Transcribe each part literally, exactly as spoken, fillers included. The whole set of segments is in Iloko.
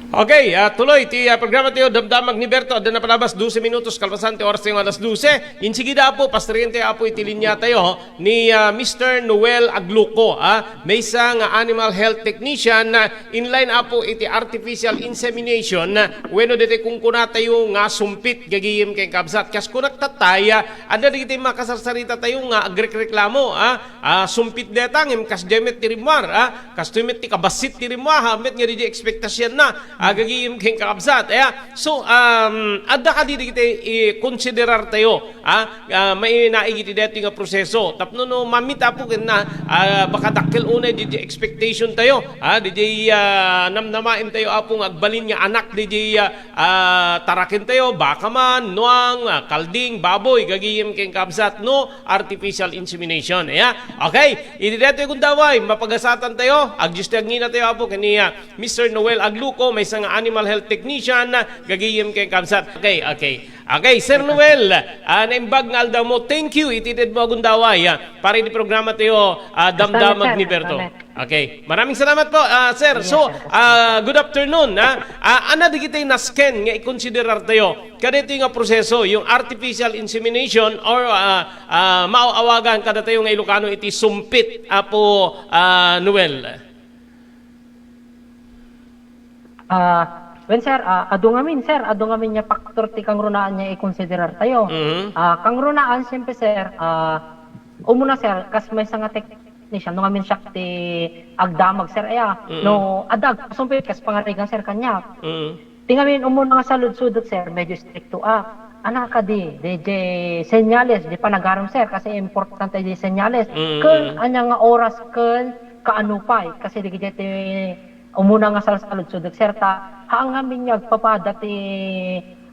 Okay, ah, tuloy ti, ah, programa tayo, Damdamag ni Berto. Adda na palabas dose minutos kalpasan ti oras tayo nga alas dose. Insigida, Apo, pasterientayo, Apo, iti linia tayo ni, ah, Mister Noel Agluco, ah, maysa nga animal health technician, ah, inline, Apo, iti artificial insemination, ah, wenno ditoy kunkunatayo nga sumpit, gagayem ken kabsat. Kas kunak tattay, ah, adda dagiti makasarsarita tayo nga agrekreklamo, ah, ah, sumpit deta, ngem kasdiay met ti rimmuar, ah, kastoy met ti kabassit ti rimmuar, ha, met nga didiay ekspektasionna, ah, gagayem ken kakabsat, aya. So, um, adda kadi dagiti ikonsiderar tayo, ah, ah, mainaig iti daytoy nga proseso. Tapno no mamita, Apo, ken na, ah, baka dakkel unay didiay expectation tayo, ah, didiay, ah, namnamaen tayo, Apo, nga agbalin nga anak didiay, ah, ah, taraken tayo, baka man, nuang, ah, kalding, baboy, gagayem ken kabsat, no artificial insemination. Aya? Okay, iti daytoy gundaway, mapagasatan tayo, agdios ti agngina tayo, Apo, ken ni, ah, Mister Noel Agluco, maysa nga animal health technician, ah, gagayem ken kabsat. Okay, okay. Okay, Sir Noel, ah, naimbag nga aldaw mo. Thank you, iti ted mo a gundaway, ah, para iti programa tayo, ah, Damdamag ni Berto. Okay. Maraming salamat po, ah, sir. So, ah, good afternoon, ha. Ah, ania dagiti nasken nga ikonsiderar tayo kadaytoy nga proseso, yung artificial insemination or, ah, ah, maaw-awagan kadatayo nga Ilocano iti sumpit, Apo, ah, Noel? Ah, wen, sir, ah, adu ngamin, sir, adu ngamin nga faktor ti kangrunaan nga ikonsiderar tayo. Mhm. Ah, kangrunaan, siyempre, sir, ah, umuna, sir, kas maysa nga technician, no ngamin siak ti agdamag, sir, aya. Mm. No, adda agpasumpit kas pangarigan, sir, kaniak. Mm. Ti ngamin, umuna nga saludsodek, sir, medyo istrikto ak. Ania kadi, diay senyales, diay panagaram, sir, kasi importante diay senyales. Mm. Ken ania nga oras, ken kaano pay, kasi diay ti umuna nga salsaludsodek, sir, ta haan ngamin nga agpapada ti,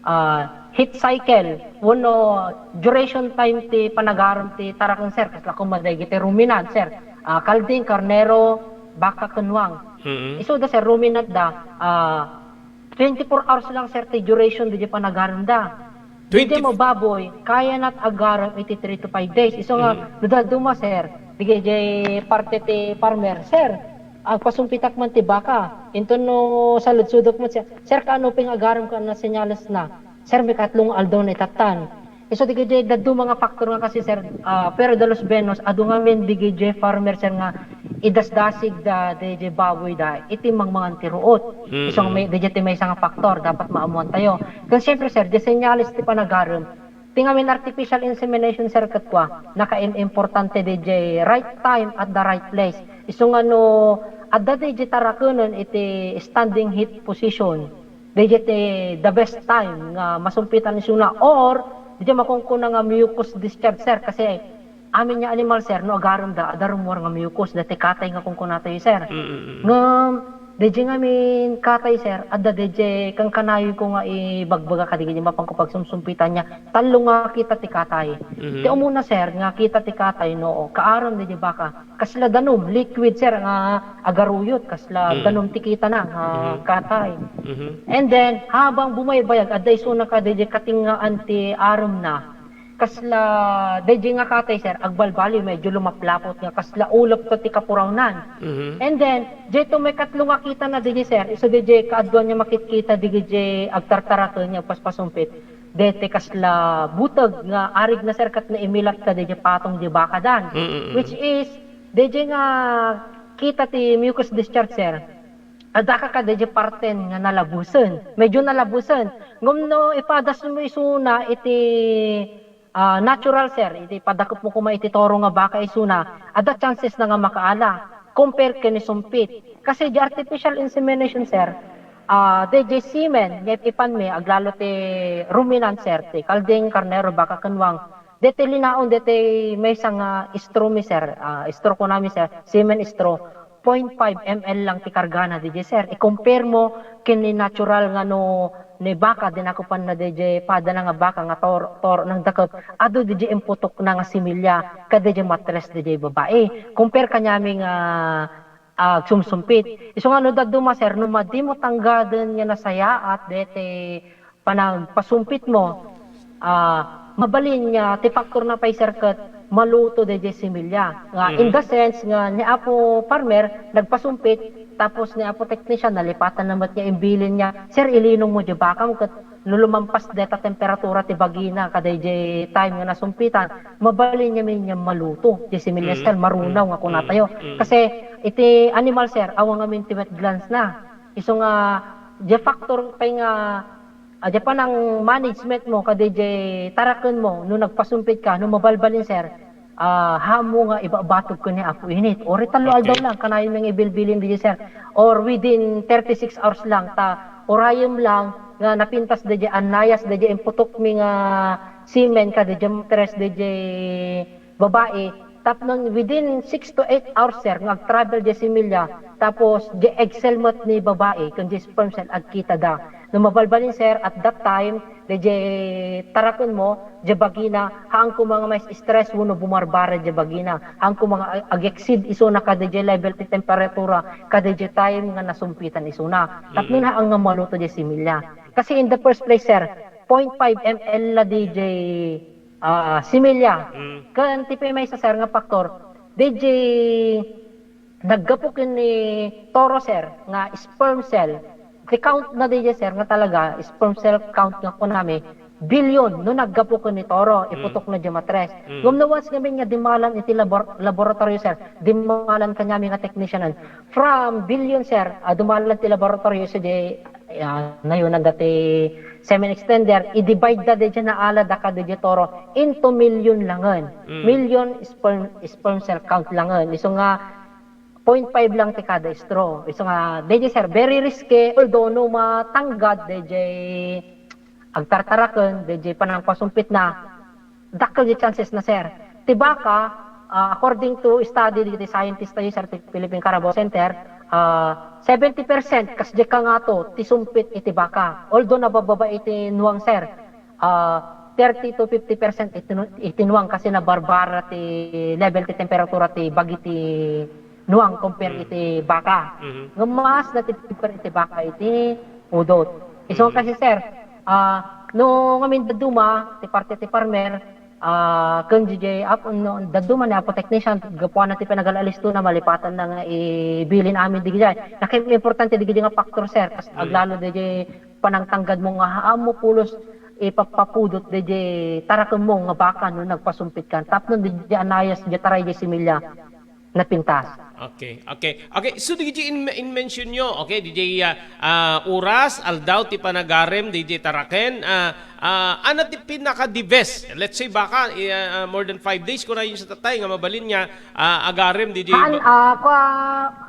ah, heat cycle wenno duration time ti panagaram ti taraken, sir, kasla koma dagiti ruminant, sir, ah, kalding, karnero, baka, ken nuang. Mm. Isuda, sir, ruminant da, ah, twenty-four hours lang, sir, ti duration diay panagaramda. Twenty- Diay baboy, kayana ti agaram iti three to five days. Isu nga, mm, no dadduma, sir, diay parte ti farmer, sir, agpasumpitak man ti baka. Inton no saludsodek met, sir, sir, kaano pay nga agaram ken ania senyalesna? Sir, maikatlo nga aldaw na itattan. Isu diay dadduma nga faktor nga kasi, sir, ah, Piero de los Benos, adu ngamin diay farmer, sir, nga idasdasig da diay baboy da iti mangmangan ti ruot. Mm-mm. Isu nga may, diay ti maysa nga faktor dapat maammuan tayo. Ken siyempre, sir, diay senyales ti panagaram. Ti ngamin artificial insemination, sir, ket kua, nakaim-importante diay right time at the right place. Isu nga no adda diay tarakenen iti standing heat position, diay ti the best time nga masumpitan isuna, or diay makunkuna nga mucus discharge, sir, kasi amin nga animal, sir, no agaremda, adda rummuar nga mucus, daytoy katay nga kunkunatayo, sir. Mm, mm, mm. Ngem, diay ngamin katay, sir, adda diay kankanayon ko nga ibagbaga kadagiti mapanko pagsumsumpitan nga tallo nga kita ti katay. Mhm. Ti umuna, sir, nga kita ti katay, no, kaarem diay baka, kasla danum, liquid, sir, nga agaruyot, kasla, mm, danum ti kitana nga, mhm, katay. Mhm. And then, habang bumaybayag, adda isuna kadi diay katingaan ti aremna. Kasla, diay nga katay, sir, agbalbaliw, medyo lumaplapot nga, kasla ulep to ti kapurawnan. Mhm. And then, diay to maikatlo nga kitana diay, sir, isu diay kaaduan nga makitkita diay agtartaraken nga agpaspasumpit. Daytoy kasla buteg nga arigna, sir, ket naimilat kadi patong diay bakadan. Mm, mm, mm. Which is, diay nga kita ti mucus discharge, sir, adda kadi parten nga nalabusen. Medyo nalabusen. Ngem no ipadasmo isuna iti, ah, natural, sir, iti padakepmo koma iti toro nga baka isuna, adda chancesna nga makaala compare ken ni sumpit. Kasi diay artificial insemination, sir, ah, diay semen nga ipanmi, aglalo ti ruminant, sir, ti kalding, karnero, baka, ken nuang. Daytoy linaon, daytoy maysa nga straw mi, sir, ah, straw kunami, sir, semen straw, point five M L lang ti kargana diay, sir. I-compare mo ken ni natural nga no, ni baka, dinakepanna diay padana nga baka nga tor-, toro nagdakep, adu diay imputokna nga similya kadiay matres diay babai. Compare kaniami nga, ah, agsumsumpit. Isu nga no dadduma, sir, no madimo tanggaden nga nasayaat daytoy panagpasumpitmo, ah, mabalin nga ti faktorna pay, sir, ket maluto diay similya. Nga, mhm, in the sense nga ni Apo Farmer nagpasumpit, Tapos ni Apo Technician, nalipatan na met niya imbilin niya, "Sir, ilinong mo di bakam ket no lumampas deta temperatura ti bagina kadaydiay time nga nasumpitan, mabalin niya min niya maluto." Di similya, Mm, sir, marunaw mm, nga kunatayo. mm, mm. Kasi iti animal, sir, awan ngamin ti wet glands na. Isu nga, di factor pay nga Adda panang management mo, kadaydiay taraken mo, no nagpasumpit ka, no mabalbalin, sir, ah, haanmo nga ibabatog ken ni Apo Init. Or tallo Okay. aldaw lang, kanayon nga ibilbilin daydiay, sir. Or within thirty-six hours lang, ta urayem lang nga napintas daydiay annayas, daydiay imputok mi nga semen, kadaydiay matres, daydiay babai, tapno within six to eight hours, sir, nga ag-travel diay similya, tapos diay egg cell met ni babai, ken diay sperm cell, agkitada. No mabalbalin, sir, at that time, diay taraken mo, diay bagina, haan koma nga ma-stress wenno bumarbara diay bagina. Haan koma nga ag-exceed isuna kadaydiay level ti temperatura, kadaydiay time nga nasumpitan isuna. Tapno Mm. haan nga maluto diay similya. Kasi in the first place, sir, point five M L la diay ah, similya. Mm. Ken ti pay maysa, sir, nga factor, diay naggapu ken ni toro, sir, nga sperm cell. Ti count na diay, sir, nga talaga, sperm cell count nga kunami, bilyon no naggapu ken ni toro, Mm. iputok na diay matres. Mm. Ngem no once ngamin nga dimmalan iti labor-, laboratory, sir, dimmalan kaniami nga teknisyanan. From bilyon, sir, ah, dummalan ti laboratory, sir, diay ah, nayonan da ti semen extender, i-divide da diay naalada kadaydiay toro into million langen. Mm. Million sperm, sperm cell count langen. Isu nga point five lang ti kada straw. Isu nga, diay, sir, very risky, although no matanggad diay agtartaraken, diay panangpasumpit na, dakkel ti chances na, sir. Ti baka, ah, according to study dagiti scientist tayo, sir, ti Philippine Carabao Center, ah, seventy percent kas diay kangato ti sumpit iti baka. Although nabababa iti nuang, sir, ah, thirty to fifty percent iti nu-, iti nuang kasi nabarbara ti level ti temperatura ti bagi ti nuang compare Mm. iti baka. Mhm. Nga mas natipper iti baka iti udot. Isu Mm. kasi, sir, ah, no ngamin dadduma, ti parte ti farmer, ah, ken diay ap-, no, dadduma ni Apo Technician, gapuana ti panagal-alistona, malipatan na nga ibilin amin diay. Nakaimportante diay nga factor, sir, kas Mm. aglalo diay panangtanggad mo nga haanmo pulos ipapapudot diay taraken mo nga baka no nagpasumpit kan. Tapno diay anayas, diay taray, diay similya, napintas. Okay, okay. Okay, so diay in, in mention nyo, okay, diay, ah, ah, oras, aldaw ti panagarem diay taraken, ah, ah, ano ti pinaka the best? Let's say baka, eh, ah, more than five days, kunayon sa tatay nga mabalin nga, ah, agarem diay Haan, ba- ah, kua,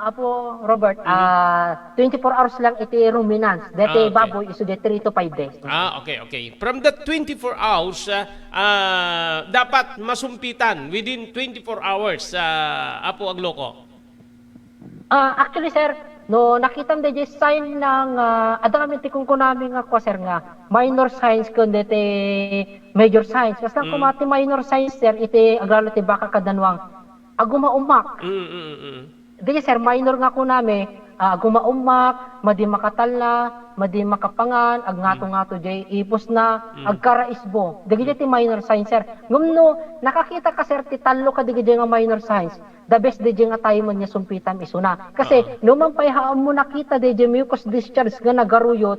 Apo Robert, Mhm. ah, twenty-four hours lang iti ruminants. Dati Ah, okay. baboy, isu diay three to five days. Ah, okay, okay. From that twenty-four hours, ah, ah, dapat masumpitan within twenty-four hours, ah, Apo Agloko. Ah, actually, sir, no nakitam diay sign nga, ah, adda kami ti kunkunami nga kua, sir, nga minor signs ken diay major signs. Basta Mm. koma ti minor signs, sir, iti aglalo ti baka kada nuang, aguma-ummak. Mm, mm, mm. Diay, sir, minor nga kunami, ah, aguma-ummak, madi makatalna, madi makapangan, agngato-ngato diay ipusna, Mm. agkaraisbo. Dagiti ti minor signs, sir. Ngem no nakakita ka, sir, ti tallo kadagiti nga minor signs, the best diay nga time nga sumpitam isuna. Kasi Ah. no man pay haanmo nakita diay mucus discharge nga nagaruyot,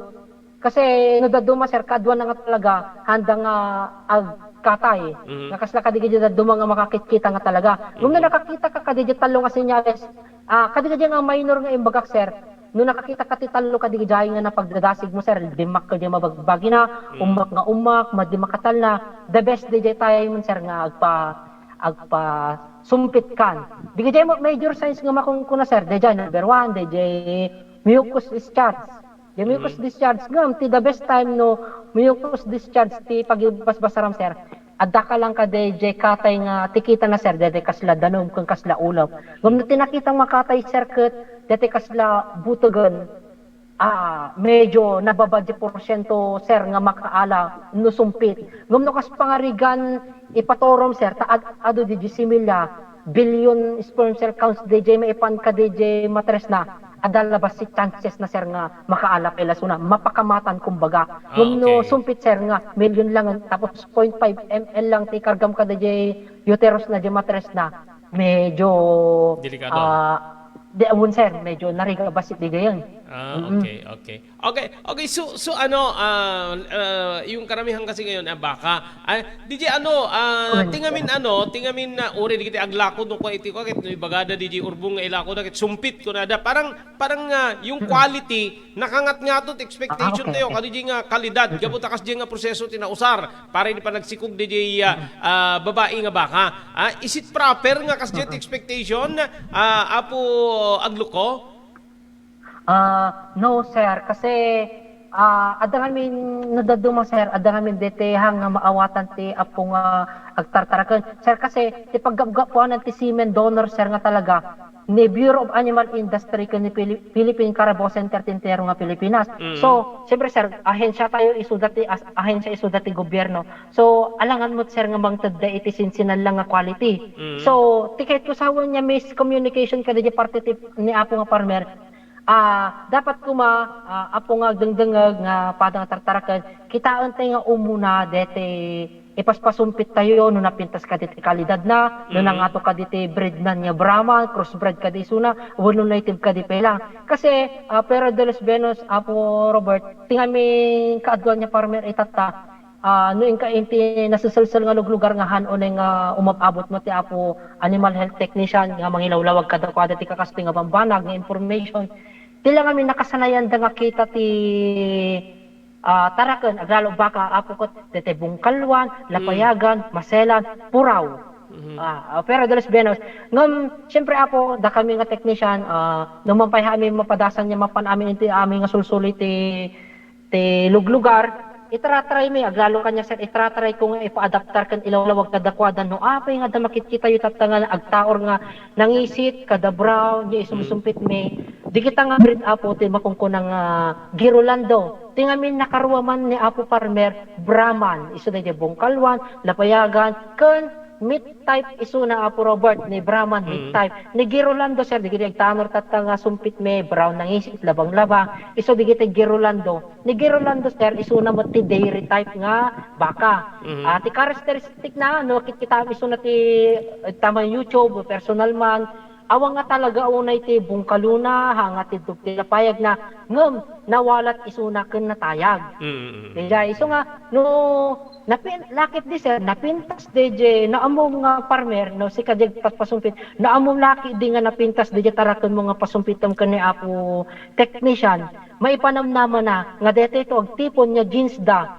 kasi no dadduma, sir, kaduana nga talaga, haanda nga agkatay. Mhm. Nga kasla kadagiti dadduma nga makakitkita nga talaga. Ngem no Mhm. nakakita ka kadagiti tallo nga senyales, ah, kadagiti nga minor nga imbagak, sir, no nakakita ka ti tallo kadagiti nga napagdadasig mo, sir, dimmakkel diay mabagbagina, Mhm. ummak nga ummak, madi makatalna, the best diay time, sir, nga agpa-, agpasumpit kan. Dagiti ma-, major signs nga makunkuna, sir, diay number one, diay mucus discharge. Diay mucus Mm. discharge ngem ti the best time no mucus discharge ti pagibasbasaram, sir. Adda ka lang kadaydiay katay nga ti kitana, sir, daydiay kasla danum ken kasla ulep. Ngem no ti nakita makatay, sir, ket daydiay kasla butegen, ah, medyo nababa diay porsiento, sir, nga makaala no sumpit. Ngem no kas pangarigan ipatorom, sir, ta ag-, adu diay similya, billion sperm cell counts diay maipan kadaydiay matresna, adda la bassit chances na, sir, nga makaala pay la isuna, mapakamatan, kumbaga. Ah, Ngem no okay. sumpit, sir, nga million lang, tapos point five M L lang ti kargam kadaydiay uterus na, diay matres na, medyo, Delikado. ah, Di, awan, sir, medyo narigat bassit di gayan. Ah, Mm. okay, okay. Okay, okay, so, so ano, ah, ah, yung karamihan kasi ngayon, ah, baka, ah, D J, ano, ah, Ano? Tingamin, ano, tingamin na, uri, di kita aglako, no, kung iti ko, kit, ibagada, D J Urbong, nga ilako na, kit, sumpit ko na, da, parang, parang, ah, yung quality, nakangat nga to, expectation Ah, okay. tayo, kadi di nga kalidad, gapu ta kas di nga proseso, tinausar, para di pa nagsikog, D J, ah, ah, babae nga baka, ah, is it proper nga kas di expectation, ah, Apo Agluko? Ah, no, sir. Kasi, ah, adda ngamin, no dadduma, sir, adda ngamin dete hang nga maawatan ti apo nga agtartaraken. Sir, kasi ti paggapgapuanan ti semen donor, sir, nga talaga, ni Bureau of Animal Industry ken ni Pili-, Philippine Carabao Center ti entero nga Pilipinas. Mm. So, siyempre, sir, ahensya tayo, isuda ti as-, ahensya, isuda ti gobyerno. So, alangan mo, sir, nga mangtedda iti sinsinallang nga quality. Mm. So, ti kayat ko sawen nga miscommunication kadi parte ti, ni apo nga farmer, Ah, dapat koma, ah, apo nga agdengdengngeg nga pada nga tartaraken, kitaentayo nga umuna deti ipaspasumpitayo no napintas kadi ti kalidadna, no Mhm. nangato kadi ti breedna nga Brahman, crossbred kadi isuna, wenno native kadi pay lang. Kasi, ah, Pero de los Venus, Apo Robert, ti ngamin kaaduan nga farmer itatta, Ah, no inka iti naseselsel nga luglugar nga han unay nga umab-abutmo ti apo animal health technician nga mangilawlawag kadakuada ti kakastoy nga bambanag nga information. Ti la ngamin nakasanayanda nga kita ti, ah, taraken, aglalo baka, apo ket daytoy Bungkalwan, Mm. Lapayagan, Maselan, Purao. Mhm. Ah, ah, Pero de los Venus. Ngem, siyempre, apo, dakami nga technician, ah, no man pay amin mapadasan nga mapan amin iti amin nga sulsuli ti ti luglugar, itratry mi, aglalo kaniak, sir, itratry ko nga ipaadaptar ken ilawlawag kadakuada no apay nga adda makitkitayo tatta nga agtaor nga nangisit, kada brown, nga isumsumpit mi. Di kita nga breed, apo, ti makunkuna nga Girolando. Ti ngamin nakaruaman ni Apo Farmer, Brahman. Isu daydiay Bungkalwan, Lapayagan, ken meat type isuna, Apo Robert, ni Brahman, meat Mm. type. Ni Girolando, sir, digiti agtanor tatta nga sumpit mi, brown nangisit, labang-labang. Isu digiti Girolando. Ni Girolando, sir, isuna met ti dairy type nga baka. Mhm. Ah, ti characteristic na, no, kitkita isuna ti, eh, taman YouTube, personal man, awan nga talaga unay ti bungkalona, ha, nga tiddog ti lapayag na, ngem nawalat isuna ken natayag. Mm, mm, mm. Daydiay, isu nga, no, napin-, lakit di, sir, napintas daydiay, naammo nga farmer, no, sika di agpasumpit, naammo lakit di nga napintas daydiay tarakenmo nga pasumpitem ken ni Apo Technician, maipanamnamana nga daytoy to agtipon nga genes da,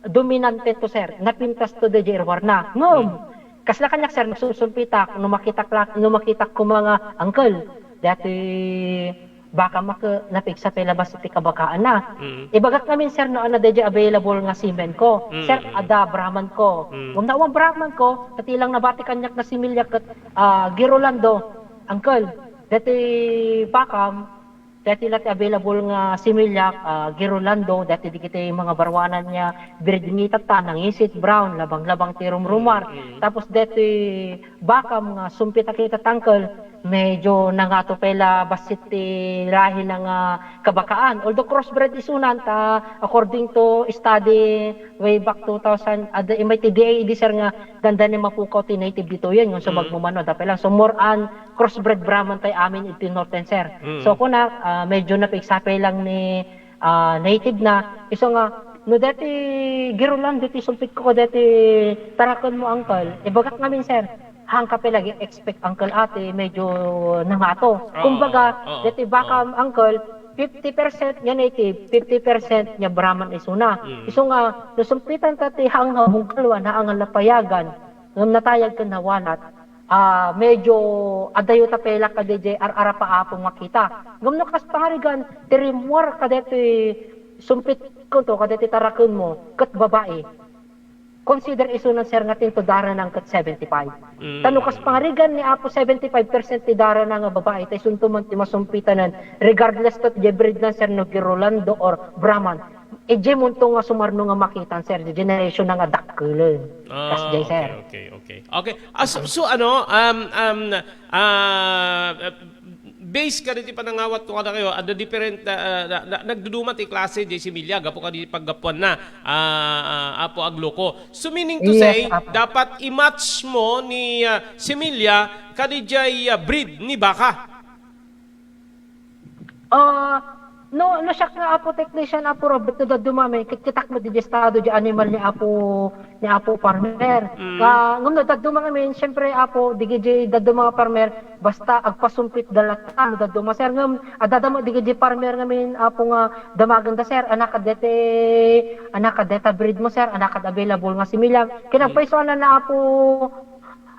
dominante to, sir. Napintas to daydiay iruarna. Ngem, Hmm. kasla kaniak, sir, nagsusumpitak, no makitak la-, no makitak koma nga, "Uncle, daytoy bakam ket napigsa pay la bassit ti kabakaanna." Hmm. Ibagak ngamin, sir, no adda daydiay available nga semen ko. Hmm, Sir, hmm. adda Brahman ko. Hmm. Ngem no awan Brahman ko, ket ti lang nabati kaniak nga similya ket, ah, Girolando, "Uncle, daytoy bakam, daytoy la ti available nga similyak, ah, Girolando, daytoy dagiti mga baruanan nga breed nga itatta, nangisit, brown, labang-labang ti rumrumar. Mm, mm. Tapos daytoy bakam nga sumpit a kita, uncle, medyo nangato pay la bassit ti lahina nga kabakaan. Although crossbred isunan, ta according to study way back two thousand, adda immay ti D A E D, sir, nga dandani mapukaw ti native ditoyen, ngem so Mm. magmumano, adda pay lang. So more on crossbred Brahman tay amin iti Northern, sir. Mm. So, kuna, ah, medyo napigsa pay lang ni, ah, native na. Isu nga, no deti Girolando ti sumpit ko, deti tarakenmo, uncle, ibagak ngamin, sir, haanka pay la ag-expect, uncle, ati, medyo nangato. Oo, Kumbaga, oo, deti oo. bakam, uncle, fifty percent nga native, fifty percent nga Brahman isuna. Mm. Isu nga, no sumpitanta ti haang nga Bungkalwan, haang nga Lapayagan, ngem natayag ken nawalat, ah, medyo adayo ta pay la kadaydiay ar-arap a apo makita. Ngem no kas pangarigan, ti rimmuar kadaytoy sumpitko to, kadaytoy tarakenmo, ket babai. Consider isunan, sir, nga tinto daranang ket seventy-five. Mm. Ta no kas pangarigan ni Apo, seventy-five percent ti darana nga babai, ta isunto man ti masumpitanan, regardless to ti breed na, sir, no Girolando or Brahman. Idiay munto nga sumarno nga makitan, sir, di generation na nga dakkelen. Ah, Kas jay, sir. okay, okay, okay. Okay. Ah, so, so ano, um, um, ah, base kaditi panangawat to kadakayo, adda different, ah, ah, na, na, nagduduma ti klase di similya, gapu kadi paggapuan na, ah, ah, Apo Agluko. So, meaning to Yes, say, Apo. dapat i-match mo ni, ah, similya kadi jay, ah, breed ni baka. Ah, no, no siak nga, Apo Technician, Apo Robert, no dadduma amin, kit-, kitak met diay estado diay animal ni Apo, ni Apo Farmer. Mm. Ka, ngem no dadduma amin, siyempre, Apo, diay dadduma nga farmer, basta agpasumpitda latta, no dadduma, sir. Ngem, adda met diay farmer ngamin, Apo, nga damagenda, sir, anak, deti, anak, deta breed mo, sir, anak, available nga similya. Kinagpaisuanan na, Apo,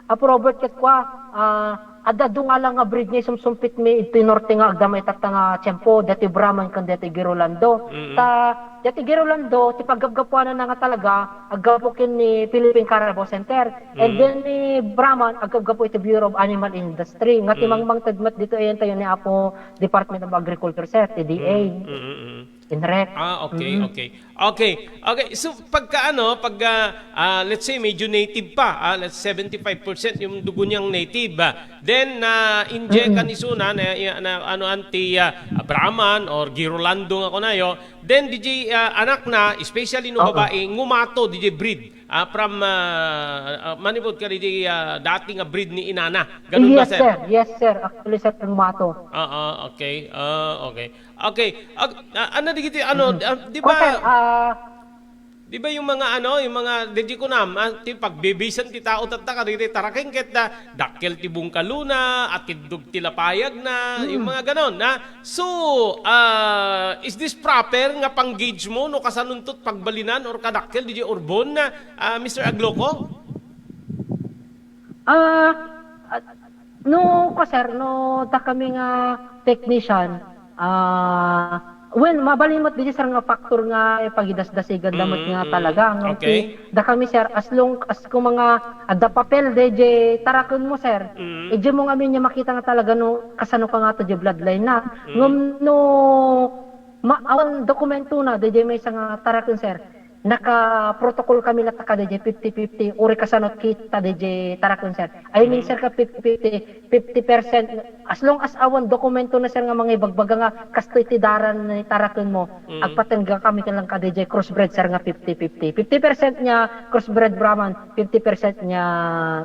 Apo Robert, ket kua, ah, adda dungala nga breed nga isumsumpit mi iti norte nga agdama itatta nga tiempo, deti Brahman ken deti Girolando. Mm. Ta, deti Girolando, ti paggapgapuanna nga talaga, aggapu ken ni Philippine Carabao Center. And Mm. then ni Brahman, aggapu iti Bureau of Animal Industry. Nga Mm. timangmangted met ditoy ayantayo ni Apo Department of Agriculture, sir, ti D A. Mm, mm, mm, mm. Inrek. Ah, okay, Mm. okay. Okay, okay. So, pagka ano, pag, ah, ah, let's say, medyo native pa, ah, let's seventy-five percent yung dugo niyang native, ah, then, na-injectan Mm-mm. isuna, na, na, ano, anti, ah, Brahman or Girolando nga kunayo, then, diay, ah, anak na, especially no Oo. babae, ngumato, diay breed, ah, from, ah, ah, manipod ka, diay, ah, dati nga breed ni inana. Ganun ba, Yes, sir? sir. Yes, sir. Actually, sir, ngumato. Oo, okay. Ah, okay. Okay. Ag-, ah, ano, digiti, ano, Mm. ah, di Oh, ba, sir, ah, di ba yung mga, ano, yung mga, di, di ko na, ah, ti pagbibisan ti tao tatta, kadagiti taraken ket, ah, dakkel ti bungkalona, atiddog ti lapayagna, yung Mm. mga ganon, ah. So, ah, is this proper nga pang-gauge mo no kasanonto ti pagbalinan or kadakkel diay urbon, ah, Mister Agloco? Ah, ah, no, ko, sir, no, dakami nga technician, ah, well, mabalin met diay, sir, nga factor nga ipagidasdasiganda met Mm, nga mm. talaga, nga Okay. ti, dakami, sir, as long as kung mga adda papel diay taraken mo, sir, Mm. idiay mo ngamin nga makita nga talaga no kasano ka nga to diay bloodline na. Mm. Ngem no, ma-, awan dokumento na, diay maysa nga taraken, sir. Naka-protocol kami latta kadi diay fifty fifty, uray kasano kita diay taraken, sir. I mean, Mm. sir, ka fifty fifty, fifty percent, as long as awan dokumento na, sir, nga mangibagbaga nga kastoy ti daran ni taraken mo, Mm. agpatengga kami ken lang kadi diay crossbred, sir, nga fifty fifty. Fifty percent nga crossbred Brahman, fifty percent nga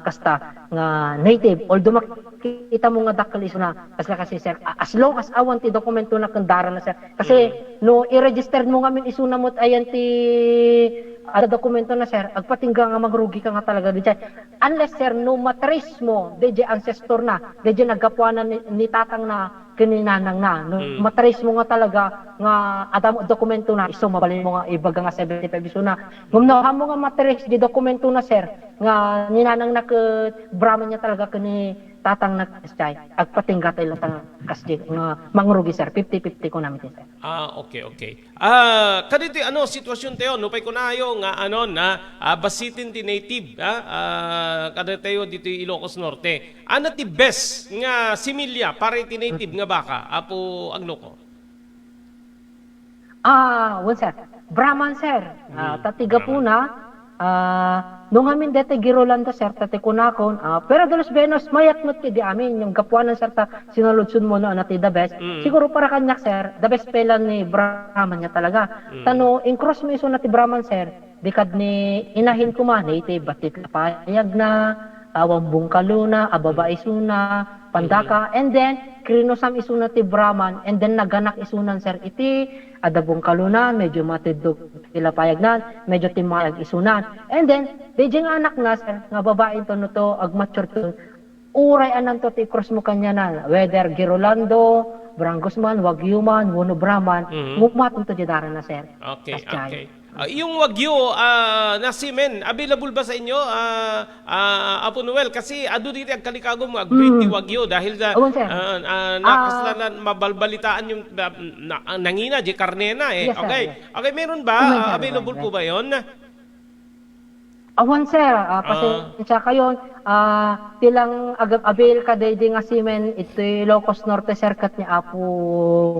kasta nga native. Although makita mo nga dakkel isuna, kasla kasi, sir, a-, as long as awan ti dokumento na ken daran na, sir. Kasi Mm. no i-register mo ngamin isuna met ayan ti, ah, dokumento na, sir, agpatingga nga mangrugi ka nga talaga diay. Unless, sir, no ma-trace mo diay ancestor na, diay naggapuanan ni, ni tatang na ken ni nanang na, no Mm. ma-trace mo nga talaga nga adda met dokumento na, isu mabalin mo nga ibaga nga seventy-five isuna. Ngem no, ammom nga ma-trace diay dokumento na, sir, nga ni nanang na ket Brahman nga talaga ken ni tatang na, kasjay, agpatingga tayo latta nga kasjay nga mangrugi, sir. Fifty fifty ko namin, sir. Ah, okay, okay. Ah, kaditi ano, sitwasyon tayo, no, pay kunayo nga ano na, ah, basiten ti native, ah, ah, kada tayo dito Ilocos Norte. Ano ti best nga similya para iti native nga baka, Apo Agloco? Ah, wen, sir. Brahman, sir. Ah, Mm, ta ti Brahman. Gapuna, ah, no ngamin deti Girolando, sir, ta ti kunakon, ah, pero de los buenos, mayat met kadi amin, yung gapuanan, sir, ta sinaludsod mo no, ano ti the best. Mm. Siguro para kaniak, sir, the best pay lang ni Brahman nga talaga. Mm. Ta no, in-cross mo isuna ti Brahman, sir, di kad ni inahin kuma, native, batit lapayag na, awan bungkalo na, ababa Mm. isuna, pandaka, Mm. and then, krinusam isuna ti Brahman, and then naganak isunan, sir, iti adda bungkalo na, medyo matiddog ti lapayag na, medyo timmayag isunan. And then, diay nga anak na, sir, nga babae to, no to, agmature to, uray ananto ti cross mo kaniana, whether Girolando, Brahman Guzman, Wagyu man, wenno Brahman, Mm. ngumato to diay daran na, sir. Okay, Kasjay. okay. Ah, yung Wagyu, ah, na semen, available ba sa inyo, ah, ah, Apo Noel? Kasi adu diti agkalikagom nga ag-breed ti Mm. Wagyu dahil sa, Awan, sir. ah, ah, Ah. nakaslanan, mabalbalitaan yung, ah, na, ah, nangina, di karne na eh. Yes, sir, Okay. yes. Okay, meron ba? Awan, Ah, sir, available awan, po sir. ba yon? Awan, sir. Ah, Ah. pasensya kayo. Ah, ti lang ag-, avail kadaydi nga semen iti Ilocos Norte, sir, ket ni Apo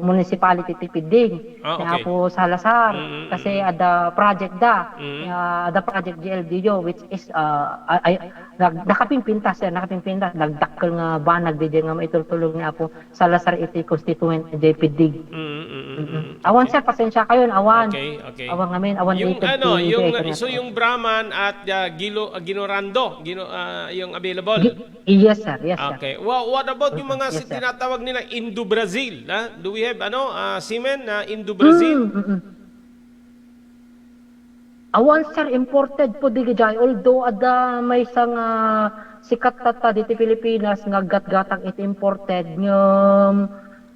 Municipality ti Piddig, Ah, ni okay. Apo Salazar. Mm, mm, Kasi mm. adda project da. Mm. Ah, adda project G L D U, which is, ah, ay, ay, nag-, nakapimpintas, sir, nakapimpintas. Nagdakkel nga banag daydi nga maitultulog ni Apo Salazar iti constituent, J P D. Mm, mm, mm, Mm-mm. mm. Awan, Okay. sir, pasensya kayo, awan. Okay, okay. Awan ngamin, awan Yung iti ano, iti yung, ito na so to. yung Brahman at ah, Gilo-, ah, Ginorando, Gino-, ah, yung available. Gi-, yes, sir. Yes, sir. Okay. Wha-, what about yung mga Yes, si-, sir. tinatawag nila Indo-Brazil, ha? Do we have, ano, ah, semen na Indo-Brazil? Mm, mm, mm. Awan, sir, imported po di jay. Although, adda maysa nga sikat tatta diti Pilipinas nga gatgatang iti imported, ngem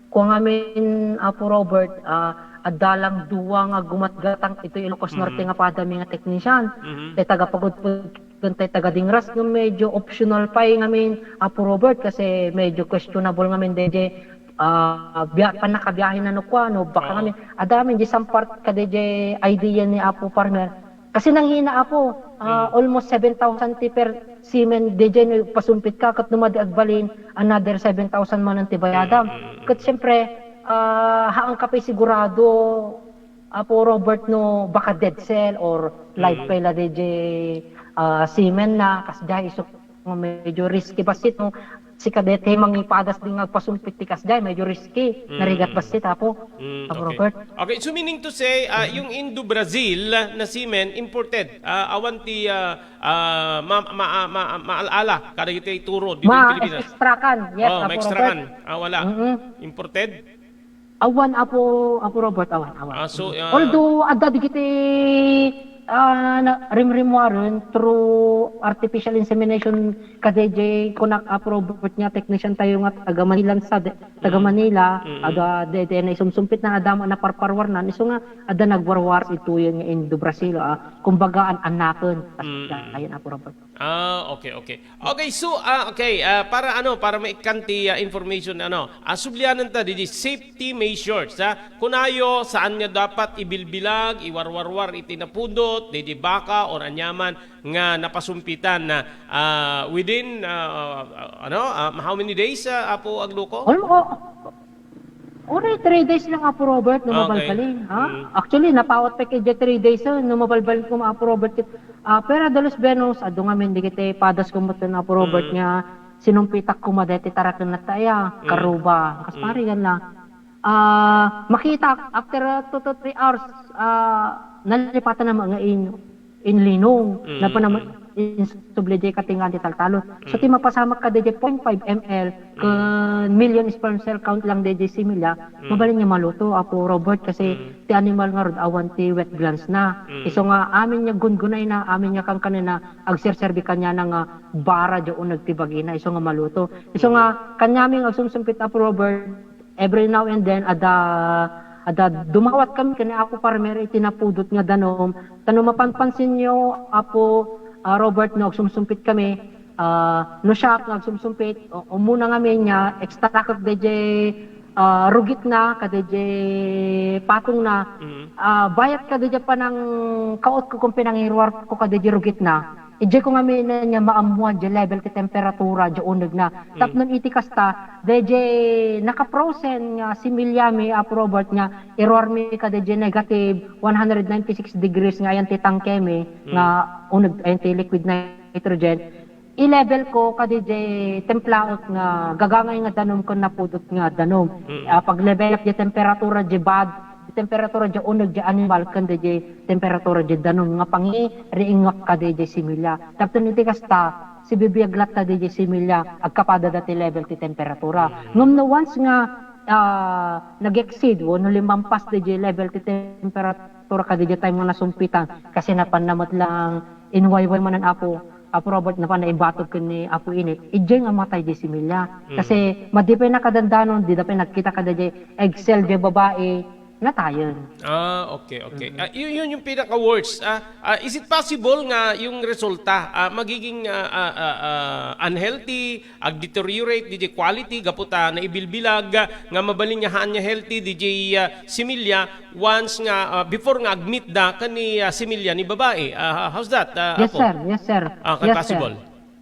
kua ngamin, Apo Robert, ah, adda lang dua nga gumatgatang iti Ilocos Norte Mhm. nga padami nga technician. Mhm. Tay taga Pagudpud ken tay taga Dingras, ngem medyo optional pay ngamin, Apo Robert, kasi medyo questionable ngamin dayjay, ah, bia-, pannakabiahe na no kua, no, baka Oo. ngamin, adda ngamin di sampart kadayjay idea ni Apo Farmer. Kasi nanghina, Apo, ah, Mm. almost seven thousand ti per semen dayjay no pasumpit ka, ket no madi agbalin, another seven thousand manen ti bayadam. Mm, mm, mm. Ket siyempre, ah, haan ka pay sigurado, Apo Robert, no baka dead cell or live Mm. pay la dayjay, ah, semen na, kasdiay isu nga medyo risky bassit, no? Sika daytoy mangipadas di nga agpasumpit ti kasdiay, medyo risky. Mm, Narigat mm. bassit, Apo. Mm, Apo okay. Robert. Okay, so meaning to say, ah, Mm. yung Indo-Brazil na semen, imported. Ah, awan ti, ah, ah, ma-, ma-, ma-, maal-ala kadagiti turo dito yung Pilipinas. Ma-extractan. Yes, Oh, Apo maextractan. Robert. Ah, wala. Mm-mm. Imported? Awan, Apo, Apo Robert, awan, awan. Ah, so, ah, Although, adda digiti, ah, na, rimrimmuaren through artificial insemination kadayjay kunak, Apo Robert, nga technician tayo nga taga Manila sa, taga Mm. Manila, Mm. adda, de, de, na isumsumpit na adda, naparparwarnan, isu nga adda nagwarwar ituyen nga Indo-Brazil, ah, kumbaga, an-annaken, Mm. ayan, Apo Robert. Ah, okay, okay. Okay, so, ah, okay, ah, para ano, para maikkan ti, ah, information, ano, ah, sublianen ta, didi safety measures, ha? Kunayo, saan nga dapat ibilbilag, iwarwarwar iti napudot, didi baka, or anyaman nga napasumpitan na, ah, within, ah, ah, ano, ah, how many days, ah, Apo Agluko? Almo-, Uray, three days lang, Apo Robert, no Okay. mabalbalin, ha? Mm. Actually, napaawat pay kay three days, eh, no mabalbalin ko, Apo Robert, ket, ah, pero dalos Venus, adu ngamin, dagiti padas ko met, Apo Robert, Mm. nga sinumpitak koma daytoy taraken na taya, Mm. karuba, kas Mm. parigan na. Ah, makita, after, ah, two to three hours, ah, nalipatan na nga in-, inlinong, Mm, napanaman mm. insubli di katingaan ti taltalon. So, Mm. ti mapasamak ka dayjay point five M L, Mm. ken million sperm cell count lang dayjay similya, Mm. mabalin nga maluto, Apo Robert, kasi Mm. ti animal ngarud awan ti wet glands na. Mm. Isu nga amin nga gungunayna, amin nga kankanana, agserserbi kaniana nga bara dayjay uneg ti bagina, isu nga maluto. Isu Mm. nga kaniami nga agsumsumpit, Apo Robert, every now and then, adda, adda dumawat kami ken ni Apo Farmer iti napudot nga danum. Ta no mapanpansinyo, Apo, ah, Robert, no agsumsumpit kami, ah, no siak nga agsumsumpit, u-, umuna ngamin nga extractek dayjay, ah, rugitna, kadayjay patongna, Mm. ah, bayat kadayjay panangkautko ken panangiruarko kadayjay rugitna. Idiay ko ngamin nga maammuan diay level ti temperatura diay unegna. Mm. Tapno iti kasta, dayjay naka-frozen nga similyami, Apo Robert, nga iruarmi kadayjay negative one hundred ninety-six degrees nga ayan ti tangkemi, Mm. nga uneg ayan ti liquid nitrogen. I-level ko kadayjay templaek nga gagangay nga danum ken napudot nga danum. Mm. Ah, pag-levelak diay temperatura diay bad-, temperatura diay uneg diay animal ken dayjay temperatura diay danum nga pangiriingak kadayjay similya. Tapno iti kasta, sibibiag latta dayjay similya, agkapada da ti level ti temperatura. Mm. Ngem no once nga, ah, nag-exceed wenno limampas dayjay level ti temperatura kadayjay time nga nasumpitan, kasi napanna met lang inwayway manen, Apo, Apo Robert, napanna ibatog ken ni Apo Init, idiay nga matay diay similya. Mm. Kasi madi pay nakadandanon, dida pay nagkita kadayjay egg cell diay babai, natayen. Ah, okay, okay. Mm-mm. Ah, yun, yun yung pinaka-worst. Ah, ah, is it possible nga yung resulta, ah, magiging, ah, ah, ah, ah, unhealthy, ag-deteriorate dayjay quality gapu ta naibilbilag, ah, nga mabalin nga haan nga healthy dayjay, ah, similya once nga, ah, before nga agmeet da ken ni, ah, similya ni babai? Ah, how's that, ah, Yes, Apo? sir. Yes, sir. Ah, kay Yes, sir. possible?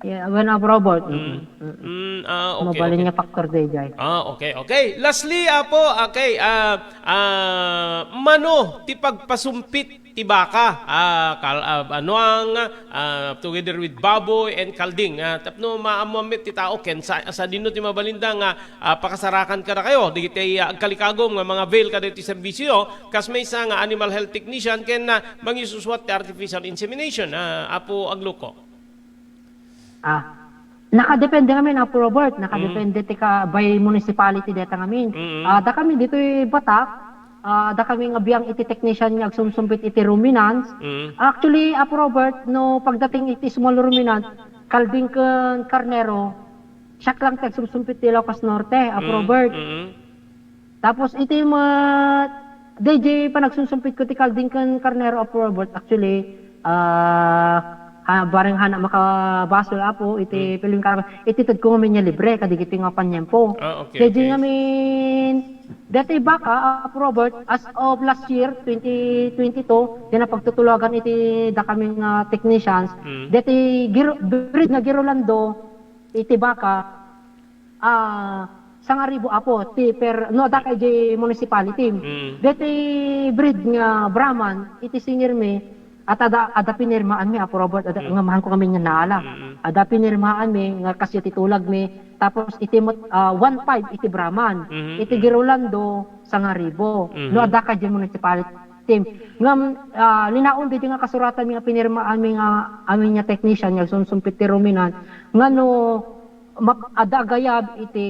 Yeah, when Apo Robert. Mm. Mm-mm. Mm, ah, okay, Mabalin okay. nga factor dayjay. Ah, okay, okay. Lastly, Apo, okay, ah, ah, mano ti pagpasumpit ti baka, ah, kal-, ah, anuang, ah, together with baboy and kalding. Ah, tapno maammoan met ti tao ken sa, sadino ti mabalinda nga, ah, pakasarakan kadakayo, dagiti, ah, agkalikagum nga mangavail kadagiti serbisioyo, kas maysa nga animal health technician ken, ah, mangisusuat ti artificial insemination, ah, Apo Agluko. Ah, nakadepende ngamin, Apo Robert, nakadepende ti ka, by municipality deta ngamin. Mm. Ah, dakami ditoy Batak, ah, dakami nga biang iti technician nga agsumsumpit iti ruminants. Mm. Actually, Apo Robert, no pagdating iti small ruminant, kalding ken karnero, siak lang ti agsumsumpit ti Ilocos Norte, Apo Mm, Robert. mm. Tapos iti met, daydiay panagsunsumpitko ti kalding ken karnero, Apo Robert, actually, ah, ha, bareng hana makabasol, Apo, iti Hmm. piling karaman, iti tedko ngamin nga libre, kadigiti nga panyempo. Ah, okay, Daydiay okay. ngamin, dati baka, Apo Robert, as of last year, twenty twenty-two, di na pagtutulagan iti dakami nga technicians, Hmm. dati giro-, breed nga Girolando, iti baka, ah, sangaribu, Apo, ti per, no, adda kay di municipality. Mm. Deti breed nga Brahman, iti singirmi, at ada, ada pinirmaanmi, Apo Robert, ada, Mm. nga mahanko ngamin nga naala. Mm. Ada pinirmaanmi, nga kasya ti tulagmi, tapos iti met, ah, one five iti Brahman, Mhm, iti mhm. Girolando, sangaribu. Mhm. No, adda kay di municipality. Ngam, ah, linaon di nga kasuratanmi nga pinirmaanmi nga amin nga technician, nga agsunsumpit ti ruminant, nga no, map-, adda agayab iti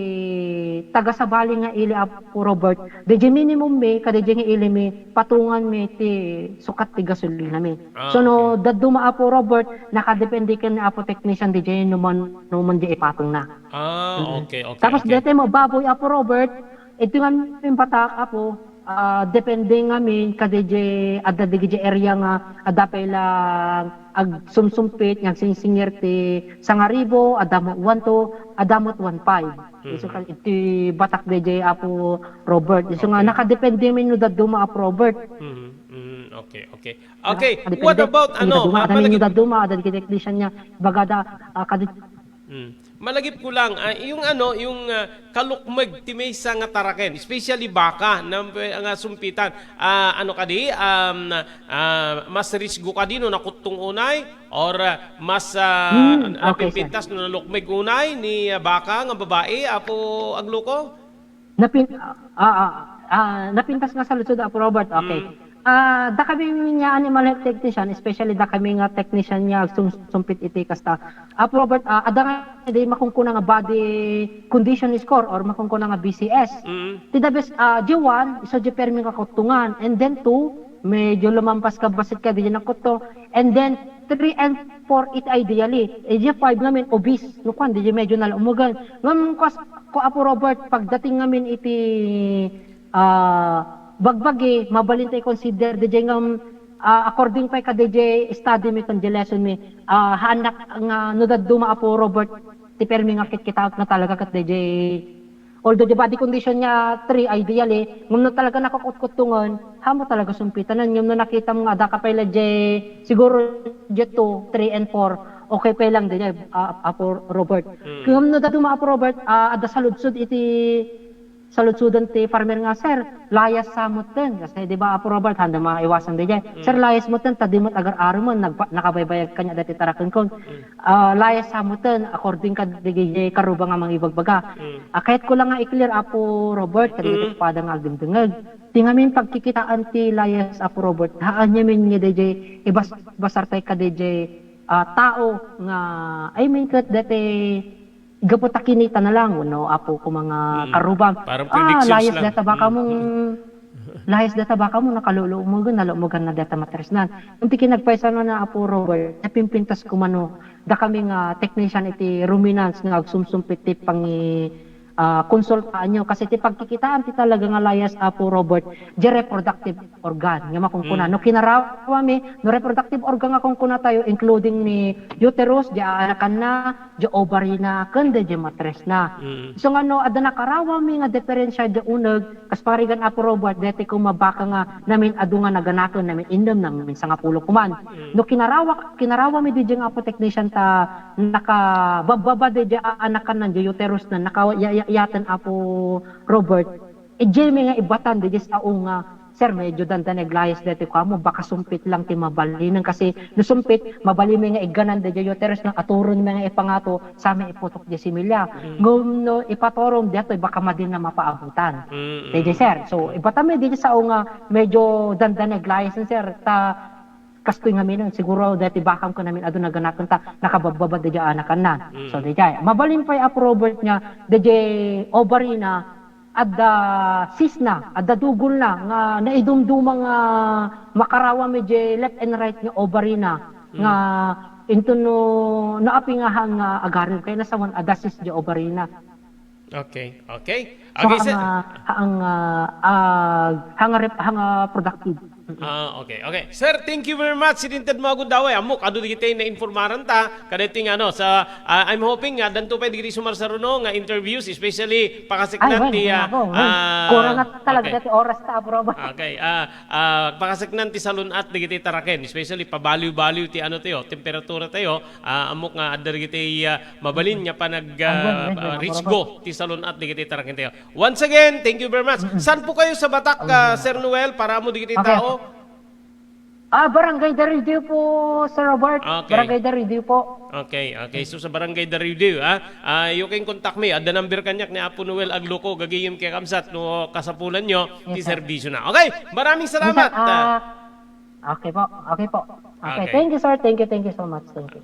tagasabali nga ili, Apo Robert, daydiay minimummi, kadaydiay nga ilimi, patunganmi ti sukat ti gasolinami. Ah, So, no, okay. dadduma, Apo Robert, nakadepende ken ni Apo Technician, daydiay no man, no man di ipatungna. Ah, Mm. okay, okay, Tapos, okay. daytoy mo, baboy, Apo Robert, iti ngamin Batak, Apo, ah, depende ngamin, kadaydiay, adda daydiay area nga, adda pay lang, agsumsumpit, nga agsingsingir ti sangaribu, adda met one two, adda met one five. Mhm. So, ka-, iti Batak daydiay, Apo Robert. So nga, Okay. nakadepende mi no dadduma, Apo Robert. Mhm, mhm, okay, okay. Okay, Nakadepende. what about, Iti ano, dadduma, ah, adda ni palagi- dadduma, adda ni technician nga, bagada, ah, kadi- Mm. Malagip ko lang, ah, yung ano, yung, ah, kalukmeg ti maysa nga taraken, especially baka, na, nga sumpitan. Ah, ano kadi, um, ah, mas risgo kadi no nakuttong unay? Or, ah, mas, ah, Hmm, okay, sir. napipintas no nalukmeg unay ni, ah, baka nga babae, Apo Agluko? Napin-, ah, ah, ah, napintas nga saludsod, Apo Robert. Okay. Mm. Ah, dakami nga animal health technician, especially dakami nga technician nga sum-, sumpit iti kasta. Apo Robert, ah, adda nga di makunkuna nga body condition score or makunkuna nga B C S. Mm. Ti the best, ah, di one, isu di permi nga kuttungan. And then two, medyo lumampas ka, basit ka, di na kutto. And then, three and four, it ideally. Eh, di five ngamin, obese. No, kwan, di medyo nalaumugan. Ngam, kwas, ko, Apo Robert, pagdating ngamin iti, ah, bagbagi, mabalin tayo consider, di ngam, ah, according pa ka, di study mi, ken di lesson mi, ah, haanak nga, no dadduma, Apo Robert, ti permi nga kitkitaek na talaga ket di Although di body condition nga three, ideal eh. Ngem no talaga nakakutkutungan, hamo talaga sumpitanan. Ngem no nakitam nga adda ka pay la di, siguro di two, three, and four, okay pay lang di, ah, Apo Robert. Mm. Ngem no dadduma, Apo Robert, ah, adda saludsod iti saludsodan ti farmer nga, "Sir, layas sa metten." Kasi di ba, Apo Robert, handa maiwasan di, Mm. "Sir, layas metten, ta di met agar-arumen, nagpa-, nakabaybayag kaniak dati taraken kon." Mm. Ah, layas sa metten, according kadagiti karruba nga mangibagbaga. Mm. Ah, kayatko lang nga i-clear, Apo Robert, kadagiti Mm. pada nga agdengdengeg. Ti ngamin pagkikitaan ti layas, Apo Robert, haan ngamin nga daydiay ibas-, basar tayo kadaydiay, ah, tao nga, I mean, ket daydiay gapu ta kinita na lang, no, Apo, ko mga Mm. karruba. Parang Ah, predictions layas lang. dayta baka Mm. mong, Mm. layas dayta baka mo, nakalulumogan, nalumugan na dayta matresnan. Kunti kinagpaysa nga na, Apo Robert, napimpintas ko mano, dakami nga technician iti ruminants nga agsumsumpit ti pangi-, ah, konsultaanyo. Kasi ti pagkikitaan ti talaga nga layas, Apo Robert, di reproductive organ nga makunkuna. Mm. No kinarawami, no reproductive organ nga kunkuna tayo, including ni uterus, di aanakanna, di ovary na, ken di matresna. Mm. So nga no, adda nakarawami nga diferensya di uneg, kas parigan, Apo Robert, deti kuma baka nga namin adu nga naganaken, namin innem, namin sangapulo kuman. Mm. No kinarawa-, kinarawami di nga, Apo Technician, ta nakababbaba di aanakan nan, di uterus na, nakayayaten, Apo Robert, idiay mi nga ibatan di sao nga Sir, medyo dandanag layas daytoy kuan mo, baka sumpit lang ti mabalinen kasi no sumpit, mabalin mi nga igganan daydiay uterus, no aturon mi nga ipangato, saan mi iputok diay similya. Ngem no ipaturom daytoy, baka madin na mapaabutan. Daydiay, sir. So, ibata mi daydiay sao nga medyo dandanag layas, sir, ta kastoy ngamin, siguro daytoy bakam ken amin adu naganaken ta nakababbaba daydiay anakanna. So, daydiay. Mabalin pay a, Robert, nga daydiay ovary na, adda cyst na, adda dugol na, nga naidumduma nga makarawa mi diay left and right nga ovary na, nga inton no, naapi nga haan nga agarim, kayat na sawen adda cyst diay ovary na. Okay, okay. So, okay, sir. Haan nga, haan nga, ah, haan nga rep-, haan nga productive. Ah, okay, okay. Sir, thank you very much. Sidinted mo agud daway. Ammok, adu dagiti nainformaran ta. Kadagiti nga, ano, sa, ah, I'm hoping nga, addanto pay dagiti sumarsaruno nga interviews, especially pakaseknan ti, ah, ah, kurang na talaga ti oras ta, Robert. Okay, ah, ah, pakaseknan ti salun-at dagiti taraken, especially pabaliw-baliw ti, ano, tayo, temperatura tayo. Ah, ammok nga adda dagiti, ah, mabalin nga panag, ah, ah, risgo ti salun-at dagiti taraken tayo. Once again, thank you very much. Saan po kayo sa Batak, ah, Sir Noel, para mo dagiti tao? Ah, Barangay Daridio po, Sir Robert. Okay. Barangay Daridio po. Okay, okay. So, sa Barangay Daridio, ah, ah, you can contact me. Adda number kaniak ni Apo Noel Agluco, gagayem ken kakabsat no kasapulan nyo ti serbisyo na. Okay, maraming salamat. Sir, ah, okay po, okay po. Okay, okay. Thank you, sir. Thank you, thank you so much. Thank you.